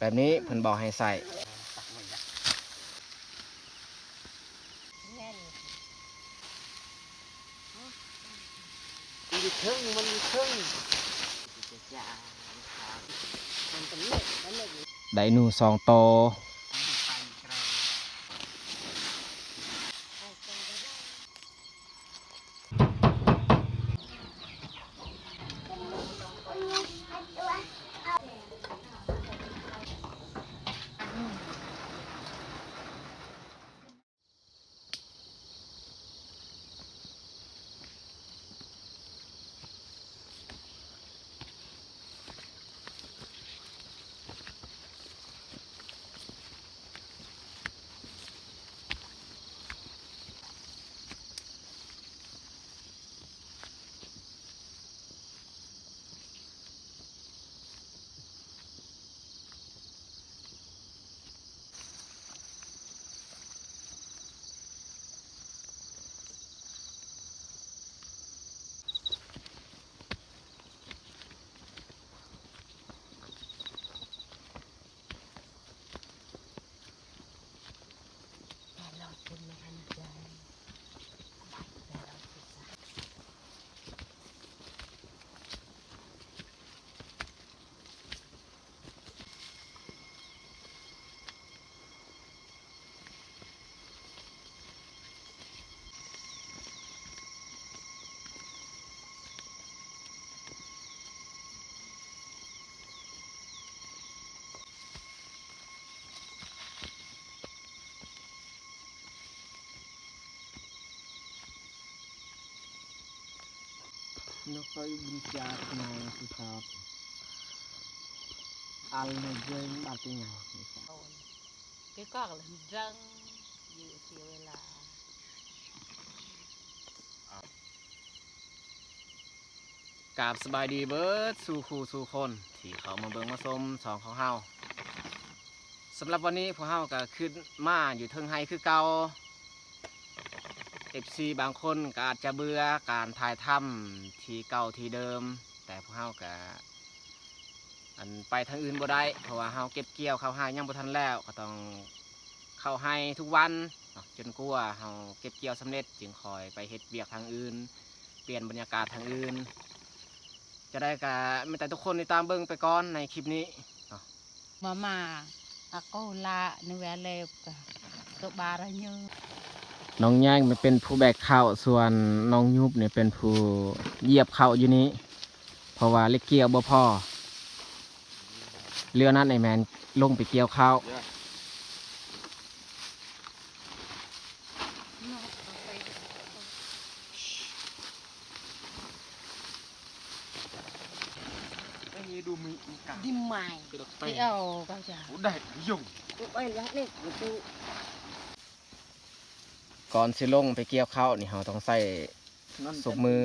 ບບນີ້ເພິ່ນບອກໃຫ້ໃສ່ ມັນຢູ່ເທິງ ມັນຢູ່ເທິງ ໄດໂນສອງໂຕ. Nó có bình chặt này thì sao? Ăn nó dưng bắt cái này thì sao? ກະກອກລະເດີ້ ເສຍເວລາ. ກາບສະບາຍດີເບິດສູ່ຄູ່ສູ່ຄົນທີ່ເຂົ້າມາເບິ່ງມາຊົມຊ່ອງຂອງເຮົາ. ສຳລັບວັນນີ້ພວກເຮົາກະຂຶ້ນມາຢູ່ເທິງໄຮ່ຄືເກົ່າ. ເອັຟຊີບາງຄົນກໍອາດຈະເບື່ອການຖ່າຍທຳທີ່ເກົ່າທີ່ເດີມ, ແຕ່ພວກເຮົາກໍ ອັນ ໄປທາງອື່ນບໍ່ໄດ້ ເພາະວ່າເຮົາເກັບກ່ຽວເຂົ້າໄຮ່ຍັງບໍ່ທັນແລ້ວ, ກໍຕ້ອງເຂົ້າໄຮ່ທຸກວັນເນາະ ຈົນກວ່າເຮົາເກັບກ່ຽວສຳເລັດ ຈຶ່ງຄ່ອຍໄປເຮັດວຽກທາງອື່ນ, ປ່ຽນບັນຍາກາດທາງອື່ນ. ຈະໄດ້ກໍມີແຕ່ທຸກຄົນຕິດຕາມເບິ່ງໄປກ່ອນໃນຄລິບນີ້ເນາະ. ມາມາ ອາໂກລາ ນະແວເລັບ ໂຕບາຣະຍື. ນ້ອງແຍງນີ້ເປັນຜູ້ແບກເຂົ້າ, ສ່ວນນ້ອງຍຸບນີ້ເປັນຜູ້ຢຽບເຂົ້າຢູ່ນີ້, ເພາະວ່າເລັກກ່ຽວບໍ່ພໍ. ເຮືອນັ້ນໄອ້ແມ່ນລົງໄປກ່ຽວເຂົ້າ. ກ່ອນຊິລົງໄປກ່ຽວເຂົ້ານີ້ ເຮົາຕ້ອງໃສ່ສົບມື,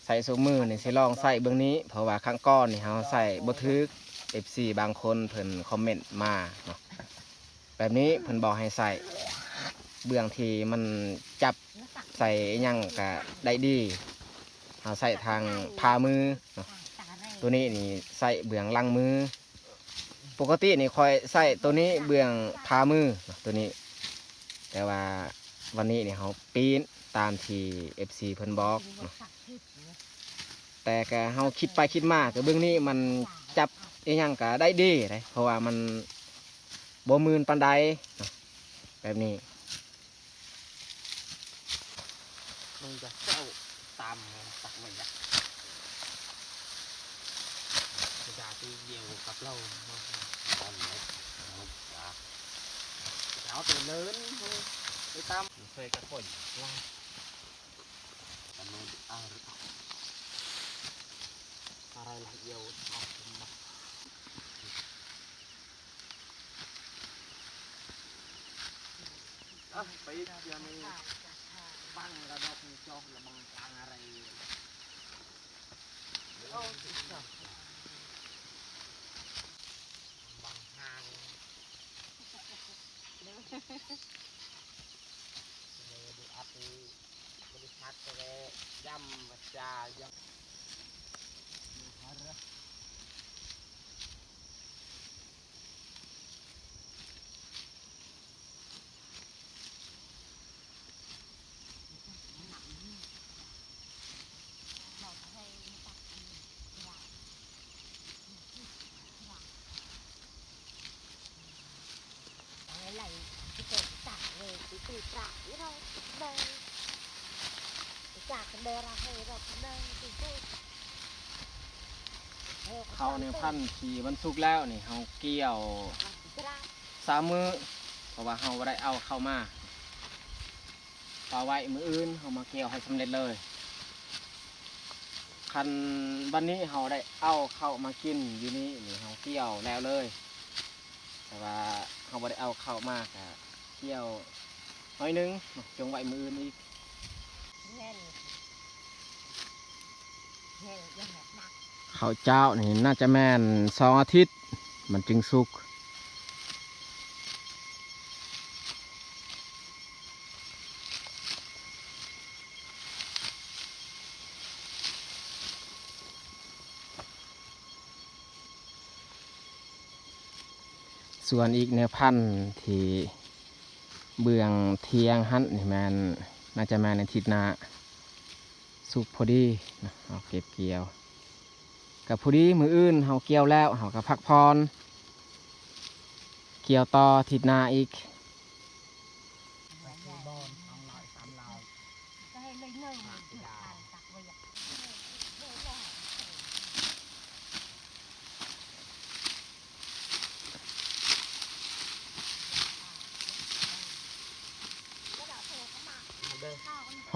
ໃສ່ສົບມືນີ້ ຊິລອງໃສ່ເບິ່ງນີ້ ເພາະວ່າຄັ້ງກ່ອນນີ້ເຮົາໃສ່ບໍ່ຖືກ, ເອັຟຊີບາງຄົນເພິ່ນຄອມເມັນມາເນາະ. ແບບນີ້ເພິ່ນບອກໃຫ້ໃສ່ເບື້ອງທີ່ມັນຈັບໃສ່ອີ່ຫຍັງກະໄດ້ດີ. ເຮົາໃສ່ທາງພາມືເນາະ, ໂຕນີ້ນີ້ໃສ່ເບື້ອງຫຼັງມື. ປົກກະຕິນີ້ຂ້ອຍໃສ່ໂຕນີ້ເບື້ອງພາມືເນາະ ໂຕນີ້, ແຕ່ວ່າວັນນີ້ນີ້ເຮົາປ່ຽນຕາມທີ່ເອັຟຊີເພິ່ນບອກເນາະ. ແຕ່ກະເຮົາຄິດໄປຄິດມາກະເບິ່ງນີ້ມັນຈັບອີ່ຫຍັງກະໄດ້ດີເດ້ ເພາະວ່າມັນບໍ່ມື່ນປານໃດເນາະ ແບບນີ້. ມັນຈະເຈົ້າຕາມຕັກໄວ້ຍະ ຈະໄປກ່ຽວກັບລາວເນາະ ຕອນເລັກເນາະ. ເອົາແຕ່ເລີນໄປຕາມ ໃສ່ກະຄົນ ເຂົ້າໃນພັນທີ່ມັນສຸກແລ້ວນີ້ ເຮົາກ່ຽວສາມມື້ ເພາະວ່າເຮົາບໍ່ໄດ້ເອົາເຂົ້າມາ ປະໄວ້ມື້ອື່ນເຮົາມາກ່ຽວໃຫ້ສຳເລັດເລີຍ. ຄັນບັດນີ້ເຮົາໄດ້ເອົາເຂົ້າມາກິນຢູ່ນີ້ນີ້ ເຮົາກ່ຽວແລ້ວເລີຍ ແຕ່ວ່າເຮົາບໍ່ໄດ້ເອົາເຂົ້າມາ ກະກ່ຽວໜ້ອຍໜຶ່ງ ຈົງໄວ້ມື້ອື່ນອີກ. ເຂົ້າເຈົ້ານີ້ໜ້າຈະແມ່ນສອງອາທິດ ມັນຈຶ່ງສຸກ. ສ່ວນອີກແນວພັນທີ່ເບື້ອງທຽງຫັ້ນນີ້ແມ່ນ ໜ້າຈະແມ່ນອາທິດໜ້າ ສຸກພໍດີນະ ເຮົາເກັບກ່ຽວ ກະພໍດີມື້ອື່ນເຮົາກ່ຽວແລ້ວ ເຮົາກະພັກຜ່ອນ ກ່ຽວຕໍ່ອາທິດໜ້າອີກ.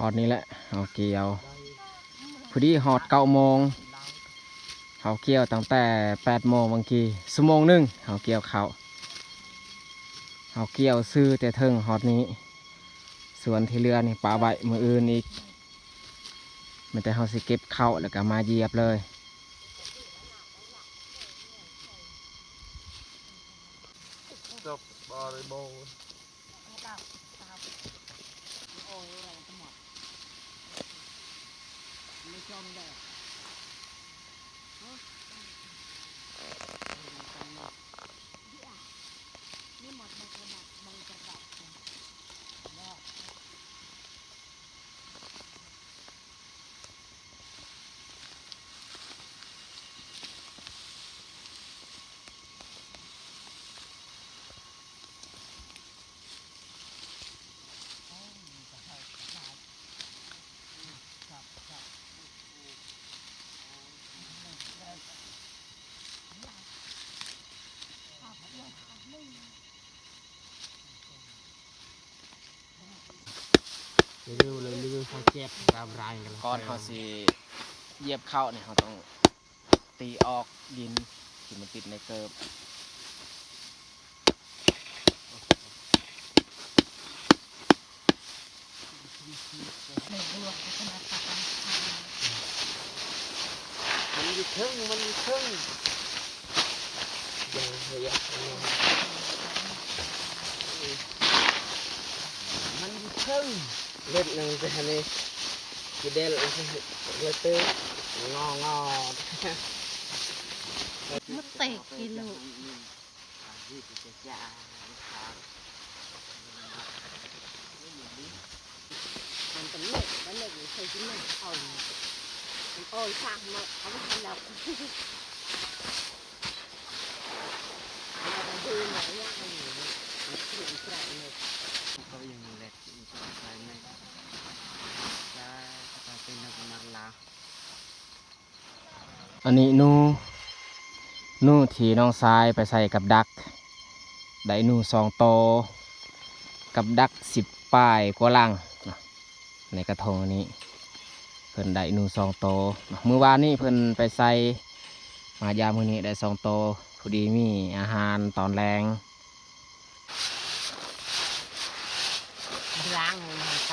ຮອດນີ້ແຫຼະ ເຮົາກ່ຽວ ພໍດີຮອດເກົ້າໂມງ ເຮົາກ່ຽວຕັ້ງແຕ່ແປດໂມງບາງກີ ຊົ່ວໂມງໜຶ່ງເຮົາກ່ຽວເຂົ້າ ເຮົາກ່ຽວຊື້ແຕ່ເທິງຮອດນີ້ ສ່ວນທີ່ເຫຼືອນີ້ປະໄວ້ມື້ອື່ນອີກ ມີແຕ່ເຮົາຊິເກັບເຂົ້າແລ້ວກະມາຢຽບເລີຍ. ຈົບບໍລິບູນ. ກ່ອນເຮົາຊິຢຽບເຂົ້ານີ້ ເຮົາຕ້ອງຕີອອກດິນທີ່ມັນຕິດໃນເກີບ. ມັນຢູ່ເທິງ ມັນຢູ່ເທິງ ມັນຢູ່ເທິງ ເລັດໜຶ່ງແຕ່ນີ້ ຊິເດັນລະເຕີງອໆ ມາແຕກກິນລູກ. ອັນນີ້ໜູ ໜູທີ່ນ້ອງຊາຍໄປໃສ່ກັບດັກ ໄດ້ໜູສອງໂຕ ກັບດັກສິບປາຍກວ່າຫຼັງເນາະ. ໃນກະທົງອັນນີ້ ເພິ່ນໄດ້ໜູສອງໂຕເນາະ ມື້ວານນີ້ເພິ່ນໄປໃສ່ ມາຢາມມື້ນີ້ໄດ້ສອງໂຕ ພໍດີມີອາຫານຕອນແລງ. ລ້າງໃຫ້ມັນໄປ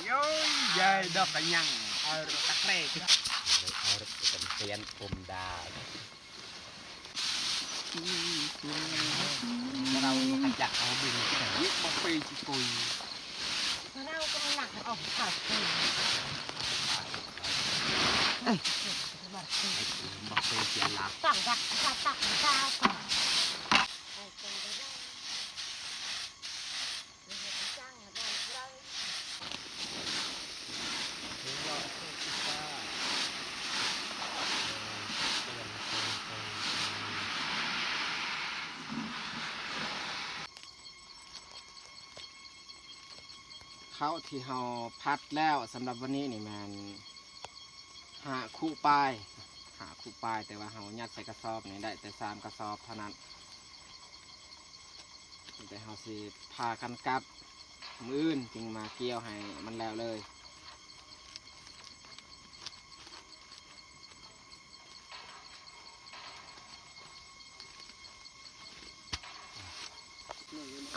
ໂອ້ຍ ຢາຍ ດອກກະຍັງ ເອົາຕະແຄຣ ເອົາຕະແຄຣ ປົມດາ. ເຮົາມາຂະຈັດເອົາເບິ່ງ ບັກເປຊິກຸຍ ເຮົາກຳລັງອອກເຂົ້າ ບັກເປຊິລາ ຕັ້ງດັກ ຕັ້ງດັກ ຕັ້ງ ຕັ້ງ. ເຂົ້າທີ່ເຮົາຜັດແລ້ວສຳລັບວັນນີ້ນີ້ແມ່ນຫ້າຄຸປາຍ ຫ້າຄຸປາຍ, ແຕ່ວ່າເຮົາຍັດໃສ່ກະສອບນີ້ໄດ້ແຕ່ສາມກະສອບເທົ່ານັ້ນ. ແຕ່ເຮົາຊິພາກັນກັບ ມື້ອື່ນຈຶ່ງມາກ່ຽວໃຫ້ມັນແລ້ວເລີຍ.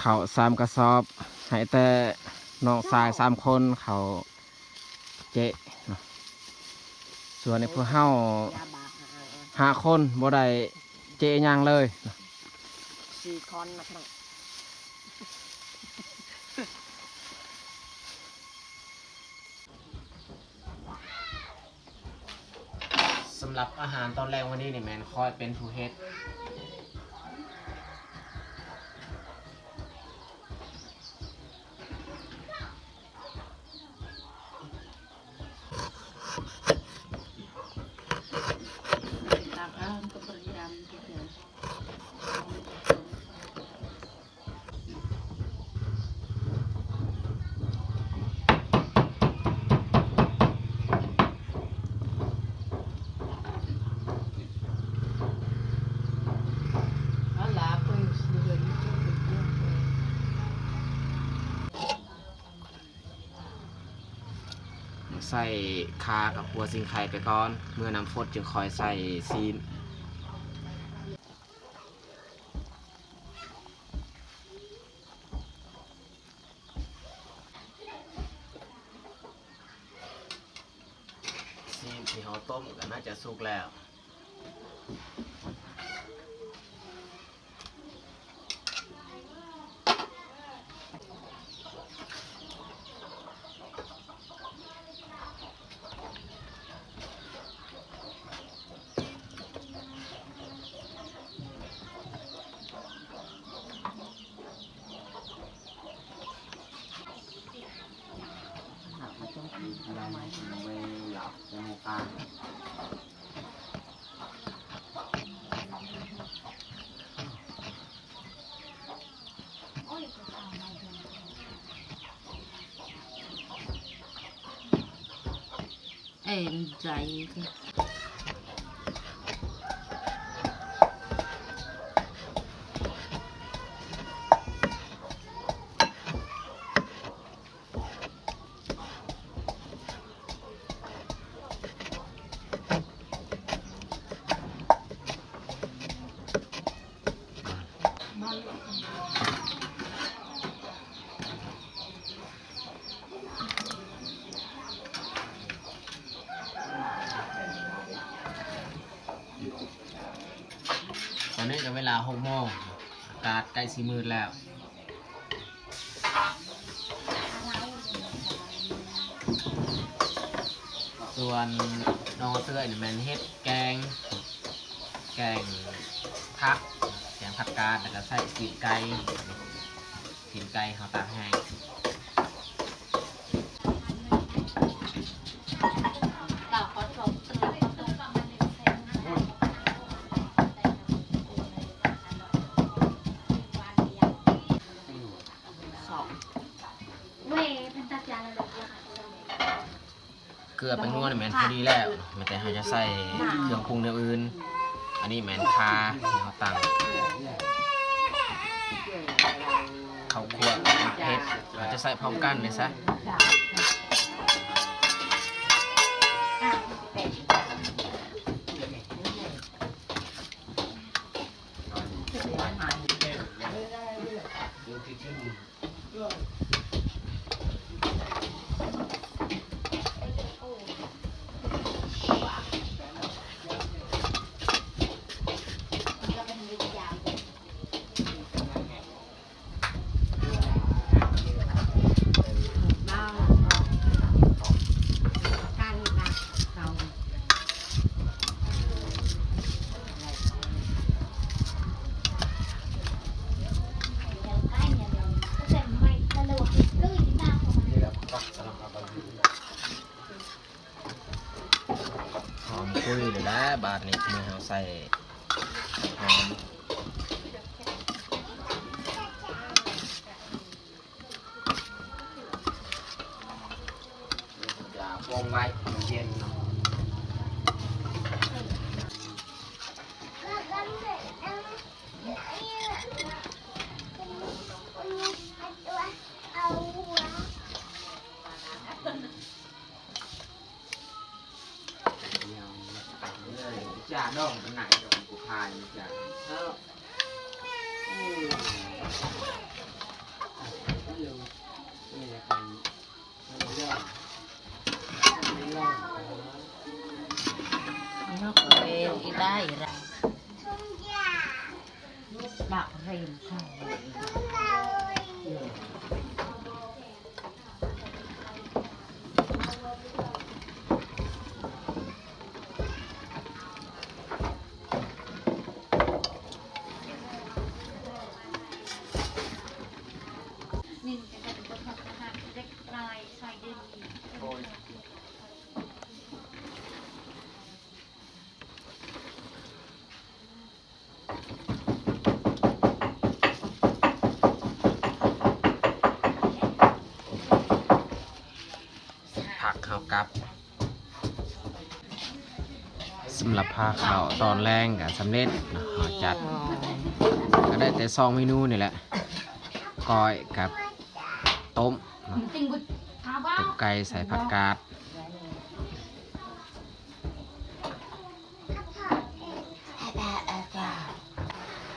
ເຂົ້າສາມກະສອບ ໃຫ້ແຕ່ນ້ອງຊາຍສາມຄົນເຂົ້າເຈາະເນາະ, ສ່ວນໃນພວກເຮົາຫ້າຄົນບໍ່ໄດ້ເຈາະຫຍັງເລີຍເນາະ. ສີ່ຄົນນະພີ່ນ້ອງ. ສຳລັບອາຫານຕອນແລງວັນນີ້ນີ້ແມ່ນຂ້ອຍເປັນຜູ້ເຮັດ. ໃສ່ຂາກັບຫົວຊິງໄຄໄປກ່ອນ, ເມື່ອນ້ຳຟົດຈຶ່ງຄ່ອຍໃສ່ຊີ້ນ. ຊີ້ນທີ່ເຮົາຕົ້ມກໍໜ້າຈະສຸກແລ້ວ. ເອີ ມັນໃຈຄື ຕອນນີ້ກໍເວລາຫົກໂມງ ອາກາດໃກ້ຊິມືດແລ້ວ. ສ່ວນນ້ອງເອື້ອຍນີ້ແມ່ນເຮັດແກງ ແກງຜັກ ແກງຜັກກາດ ແລ້ວກໍໃສ່ຕີນໄກ່ ຕີນໄກ່ເຮົາຕາກແຫ້ງ. ເກືອແປ້ງນົວນີ້ແມ່ນພໍດີແລ້ວ, ແມ່ນແຕ່ເຮົາຈະໃສ່ເຄື່ອງປຸງແນວອື່ນ. ອັນນີ້ແມ່ນຂ່າທີ່ເຮົາຕັ້ງ, ເຂົ້າຂົ້ວ ໝາກເຜັດ ເຮົາຈະໃສ່ພ້ອມກັນເລີຍຊະ. ຫອມກຸ້ຍເລີຍແຫຼະ ບາດນີ້ ມື້ເຮົາໃສ່ຫອມ. ຫອມ ຫອມ ງໄວ້ ມັນເຢັນເນາະ. ຈາດອງປານໃດດອກ ກູພາຍຈາດ. ເອີ ເອີ ເອີ ຜັກເຮົາກັບ ສຳລັບພາເຂົ້າຕອນແລງກໍສຳເລັດເນາະ. ເຮົາຈັດກໍໄດ້ແຕ່ສອງເມນູນີ້ແຫຼະ ກ້ອຍກັບຕົ້ມເນາະ ຕົ້ມໄກ່ໃສ່ຜັກກາດ.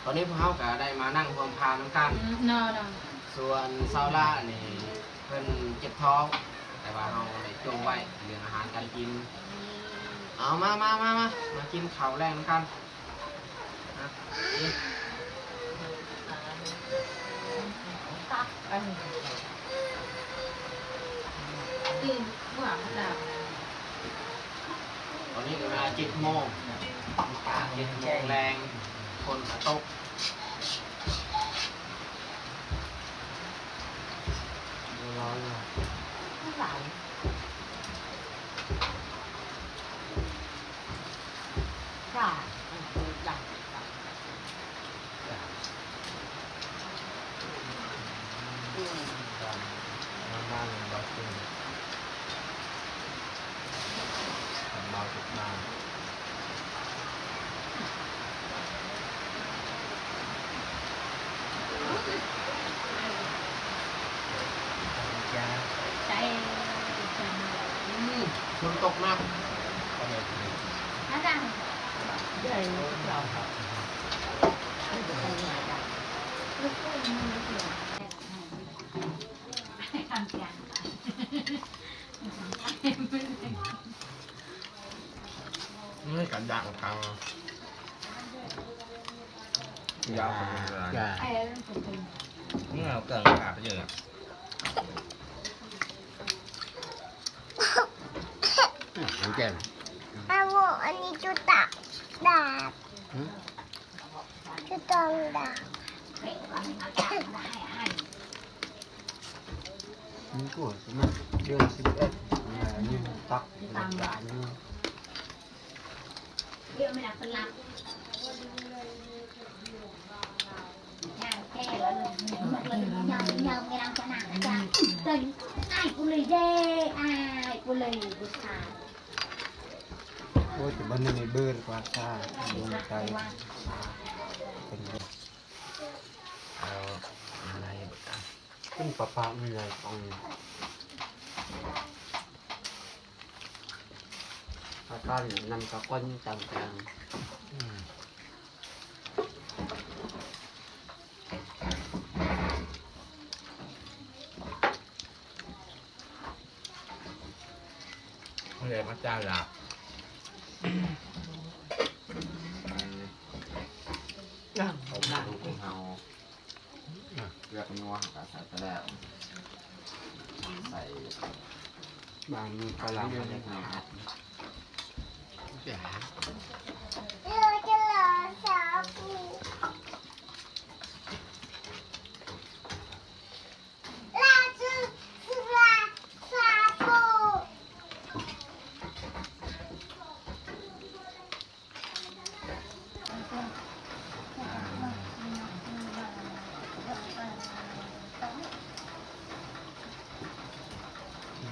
ຕອນນີ້ພວກເຮົາກໍໄດ້ມານັ່ງຮ່ວມພານຳກັນ ເນາະ ສ່ວນຊາວລານີ້ເພິ່ນເຈັບທ້ອງ ແຕ່ວ່າເຮົາໄດ້ຈົ່ງໄວ້ເລື່ອງອາຫານການກິນ. ເອົາ ມາ ມາ ມາ ມາ ມາກິນເຂົ້າແລງນຳກັນ. ຕອນນີ້ກໍເວລາເຈັດໂມງ ເຈັດໂມງແລງ ຝົນກໍຕົກ. ຝົນຕົກໜັກ. ນີ້ກັນຢາກເອົາເຂົ້າ ຢາກເອົາເຂົ້າ ນີ້ເອົາເຄື່ອງປາກໄປເລີຍ. ອືມ ແກງ ອາໂວ ອັນນີ້ຈຸດຕາດາດ ຫືມ ຄືຕ້ອງດາວ ມັນກວດມາເດືອນສິບເອັດ ນີ້ຕັກ ດຽວແມ່ນເປັນຫຼັກ ໂອ້ຍ ແຕ່ບັດນີ້ເບີກວ່າຊາ ລົງໄປ ເອົາ ເອົາ ເປັນປະປະມີຫຼາຍກອງ ປະການນຳກະຄົນຕ່າງໆ ອືມ. ເອົາແລ້ວມາຈານລະ ເອົາຂອງເຮົາ ເກືອກັບນົວເຮົາກະໃສ່ໄປແລ້ວ ໃສ່ບາງມື້ກະລຳ ເລືອກໜ້ອຍອັດ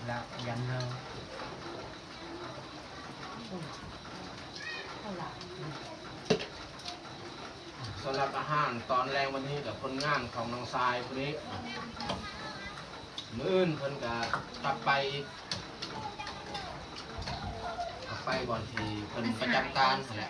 ລະ ຢຳເນົາ. ສຳລັບອາຫານຕອນແລງວັນນີ້ ກໍຜົນງານຂອງນ້ອງຊາຍຜູ້ນີ້ ມື້ອື່ນເພິ່ນກໍກັບໄປອີກ ກັບໄປບ່ອນທີ່ເພິ່ນປະຈຳການຫັ້ນແຫຼະ.